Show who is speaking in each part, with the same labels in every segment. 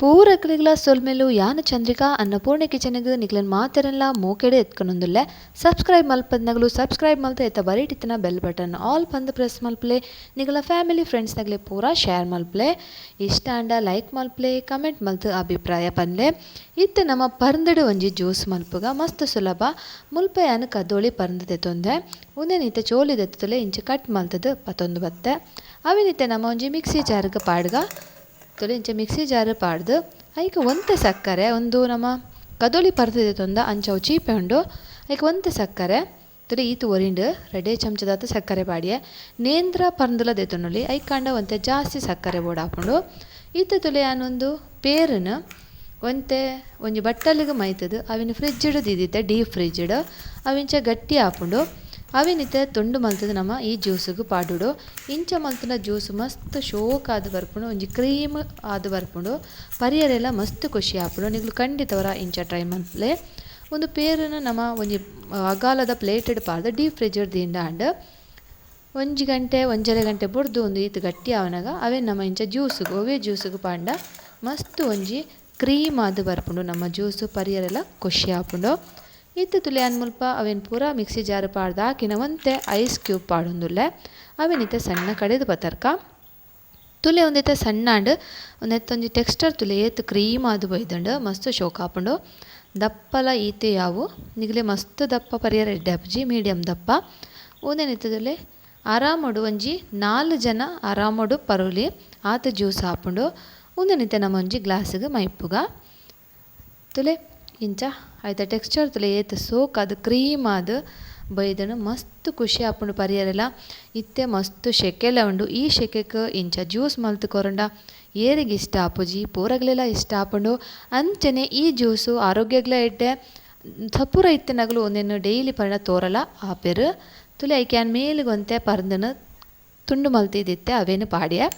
Speaker 1: ಪೂರಕ್ಲೆಗ್ಲ ಸೊಲ್ಮೆಲು ಯಾನ್ Chandrika Annapurna ಕಿಚನ್ಗ್ ನಿಕ್ಲೆನ್ ಮಾತೆರೆನ್ಲ ಮೋಕೆಡ್ ಎತ್ಕೊಂಡೊಂದುಲ್ಲೆ. Subscribe ಮಲ್ಪಂದಿನಗುಲು subscribe ಮಲ್ತ್ ಎತ್ತ ಬರಿಟಿತ್ತಿನ ಬೆಲ್ ಬಟನ್ ಆಲ್ ಪಂದ್ ಪ್ರೆಸ್ ಮಲ್ಪುಲೆ. ನಿಗಲ ಫ್ಯಾಮಿಲಿ ಫ್ರೆಂಡ್ಸ್ ನಗಲೆ ಪೂರ ಶೇರ್ ಮಲ್ಪುಲೆ. ಇಷ್ಟ ಆಂಡ ಲೈಕ್ ಮಲ್ಪುಲೆ, ಕಮೆಂಟ್ ಮಲ್ತ್ ಅಭಿಪ್ರಾಯ ಪನ್ಲೆ. ಇತ್ತೆ ನಮ ಪರ್ಂದ್ಡ್ ಒಂಜಿ ಜ್ಯೂಸ್ ಮಲ್ಪುಗ ಮಸ್ತ್ ಸುಲಭ. ಮುಲ್ಪ ಯಾನ್ ಕದೋಳಿ ಪರ್ಂದ್ ದೆತೊಂದೆ. ಉಂದೆನ್ ಇತ್ತೆ ಚೋಲಿ ದೆತ್ತುಲೆ ಇಂಚ ಕಟ್ ಮಲ್ತ್ದ್ ಪತೊಂದು ಬತ್ತೆ. ಅವೆನ್ ಇತ್ತೆ ನಮ ಒಂಜಿ ಮಿಕ್ಸಿ ಜಾರ್ಗ್ ಪಾಡ್ಗ. ತುಲೆ ಇಂಚ ಮಿಕ್ಸಿ ಜಾರ್ ಪಾಡ್ದು ಐಕ್ ಒಂತೆ ಸಕ್ಕರೆ, ಉಂದು ನಮ ಕದೋಳಿ ಪರ್ಂದ್ ದೆತೊಂದ ಅಂಚ ಅವು ಚೀಪೆ ಉಂಡು. ಐಕ್ ಒಂತೆ ಸಕ್ಕರೆ ತುಲೆ ಈತ್ ಒರಿಂಡು ರಡ್ಡೆ ಚಮಚದಾತ್ ಸಕ್ಕರೆ ಪಾಡಿಯೆ. ನೇಂದ್ರ ಪರ್ಂದ್ಲ ದೆತೊನೊಲಿ ಐಕಾಂಡ ಒಂತೆ ಜಾಸ್ತಿ ಸಕ್ಕರೆ ಬೋಡಾಪುಂಡು. ಇತ್ತೆ ತುಲೆ ಯಾನೊಂದು ಪೇರ್ನ್ ಒಂತೆ ಒಂಜಿ ಬಟ್ಟಲಿಗ್ ಮೈತ್ದ್ ಅವೆನ್ ಫ್ರಿಜ್ಡ್ ದೀದಿತ್ತೆ, ಡೀಪ್ ಫ್ರಿಜ್ಡ್. ಅವಿಂಚ ಗಟ್ಟಿ ಆಪುಂಡು. ಅವೆನ್ ಇತ್ತೆ ತುಂಡು ಮಲ್ತ್ದ್ ನಮ ಈ ಜ್ಯೂಸುಗು ಪಾಡೊಡು. ಇಂಚ ಮಲ್ತ್ಂಡ ಜ್ಯೂಸ್ ಮಸ್ತ್ ಶೋಕ್ ಆದ್ ಬರ್ಪುಂಡು, ಒಂಜಿ ಕ್ರೀಮ್ ಆದ್ ಬರ್ಪುಂಡು. ಪರಿಯರೆಲ ಮಸ್ತ್ ಖುಷಿ ಆಪುಂಡು. ನಿಗುಲು ಖಂಡಿತವರ ಇಂಚ ಟ್ರೈ ಮಲ್ಪುಲೆ. ಉಂದು ಪೇರುನು ನಮ ಒಂಜಿ ಅಗಾಲದ ಪ್ಲೇಟೆಡ್ ಪಾಡ್ದ್ ಡೀಪ್ ಫ್ರಿಜ್ಡ್ ದೀಂಡ ಆಂಡ್. ಒಂಜಿ ಗಂಟೆ ಒಂಜರೆ ಗಂಟೆ ಬುಡ್ದು ಉಂದು ಈತ್ ಗಟ್ಟಿ ಆವನಗ ಅವೆನ್ ನಮ ಇಂಚ ಜ್ಯೂಸುಗು ಒವ್ವೇ ಜ್ಯೂಸುಗು ಪಾಡ್ಂಡ ಮಸ್ತ್ ಒಂಜಿ ಕ್ರೀಮ್ ಆದ್ ಬರ್ಪುಂಡು. ನಮ್ಮ ಜ್ಯೂಸು ಪರಿಯರೆಲ ಖುಷಿ ಆಪುಂಡು. ಇತ್ತೆ ತುಲೆ ಯಾನ್ ಮುಲ್ಪ ಅವೆನ್ ಪೂರ ಮಿಕ್ಸಿ ಜಾರ್ ಪಾಡ್ದ್ ಹಾಕಿನ ಒಂತೆ ಐಸ್ ಕ್ಯೂಬ್ ಪಾಡೊಂದುಲ್ಲೆ. ಅವೆನ್ ಇತ್ತೆ ಸಣ್ಣ ಕಡೆದ್ ಪತರ್ಕ. ತುಲೆ ಒಂದಿತ್ತೆ ಸಣ್ಣ ಆಂಡ್. ಒಂದೆತ್ತ ಒಂಜಿ ಟೆಕ್ಸ್ಚರ್ ತುಲೆ ಏತ್ ಕ್ರೀಮ್ ಆದ್ ಬೈದ್ಂಡ್ ಮಸ್ತ್ ಶೋಕ್ ಆಪುಂಡು. ದಪ್ಪಲ ಈತೆ ಯಾವು ನಿಗಲೆ ಮಸ್ತ್ ದಪ್ಪ ಪರಿಯರೆ ಎಡ್ಡೆ ಆಪುಜಿ, ಮೀಡಿಯಮ್ ದಪ್ಪ. ಉಂದೆನ್ ಇತ್ತೆ ತುಲೆ ಆರಾಮೊಡು ಒಂಜಿ 4 ಜನ ಆರಾಮೊಡು ಪರೊಲಿ ಆತ್ ಜ್ಯೂಸ್ ಆಪುಂಡು. ಉಂದೆನ್ ಇತ್ತೆ ನಮ ಒಂಜಿ ಗ್ಲಾಸ್ಗ್ ಮೈಪುಗ. ತುಲೆ ಇಂಚ ಐತ ಟೆಕ್ಸ್ಚರ್ ತುಲೆ ಏತ್ ಸೋಕ್ ಆದ್ ಕ್ರೀಮ್ ಆದ್ ಬೈದ್ಂಡ್ ಮಸ್ತ್ ಖುಷಿ ಆಪುಂಡು ಪರಿಯರೆಲ. ಇತ್ತೆ ಮಸ್ತ್ ಶೆಕೆಲ ಉಂಡು. ಈ ಶೆಕೆಕ್ ಇಂಚ ಜ್ಯೂಸ್ ಮಲ್ತ್ ಕೊರಂಡ ಏರೆಗ್ ಇಷ್ಟ ಆಪುಜಿ, ಪೂರಗ್ಲೆಲ ಇಷ್ಟ ಆಪುಂಡು. ಅಂಚನೆ ಈ ಜ್ಯೂಸು ಆರೋಗ್ಯಗ್ಲ ಎಡ್ಡೆ. ಸಪೂರ ಇತ್ತಿನಗಲು ಉಂದೆನ್ ಡೈಲಿ ಪರ್ಂಡ ತೋರಲ ಆಪೆರ್. ತುಲೆ ಐಕ್ ಯಾನ್ ಮೇಲ್ಗ್ ಒಂತೆ ಪರ್ಂದ್ನ್ ತುಂಡು ಮಲ್ತಿದಿತ್ತೆ ಅವೆನ್ ಪಾಡ್ಯೆ.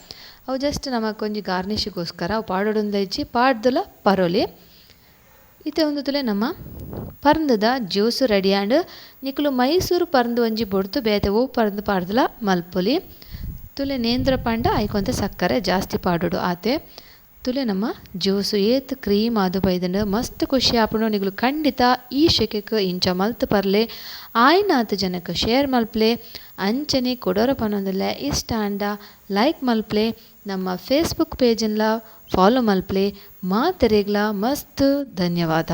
Speaker 1: ಅವು ಜಸ್ಟ್ ನಮಕ್ ಒಂಜಿ ಗಾರ್ನಿಷ್ಗೋಸ್ಕರ ಅವು ಪಾಡೊಡುಂದ ಇಜ್ಜಿ, ಪಾಡ್ದಲ ಪರೊಲಿ. ಇತ್ತೆ ಉಂದು ತುಲೆ ನಮ್ಮ ಪರ್ಂದ್ದ ಜ್ಯೂಸ್ ರೆಡಿ ಆಂಡ್. ನಿಕುಲು ಮೈಸೂರು ಪರ್ಂದ್ ಒಂಜಿ ಬೊಡ್ದು ಬೇತೆ ಒವು ಪರ್ಂದ್ ಪಾಡ್ದಲ ಮಲ್ಪೊಲಿ. ತುಲೆ ನೇಂದ್ರ ಪಂಡ ಐಕ್ ಒಂತೆ ಸಕ್ಕರೆ ಜಾಸ್ತಿ ಪಾಡೊಡು ಆತೆ. ತುಲೆ ನಮ್ಮ ಜ್ಯೂಸ್ ಏತ್ ಕ್ರೀಮ್ ಆದ್ ಬೈದ್ಂಡ್ ಮಸ್ತ್ ಖುಷಿ ಆಪುಂಡು. ನಿಕುಲು ಖಂಡಿತ ಈ ಶೆಕೆಕ್ ಇಂಚ ಮಲ್ತ್ ಪರ್ಲೆ, ಆಯಿನಾತ್ ಜನಕ್ ಶೇರ್ ಮಲ್ಪುಲೆ. ಅಂಚನೆ ಕುಡೊರ ಪನೊಂದುಲ್ಲೆ, ಇಷ್ಟ ಆಂಡ ಲೈಕ್ ಮಲ್ಪುಲೆ, ನಮ್ಮ ಫೇಸ್ಬುಕ್ ಪೇಜ್ನ್ಲ ಫಾಲೋ ಮಲ್ಪುಲೆ. ಮಾತೆರೆಗ್ಲ ಮಸ್ತ್ ಧನ್ಯವಾದ.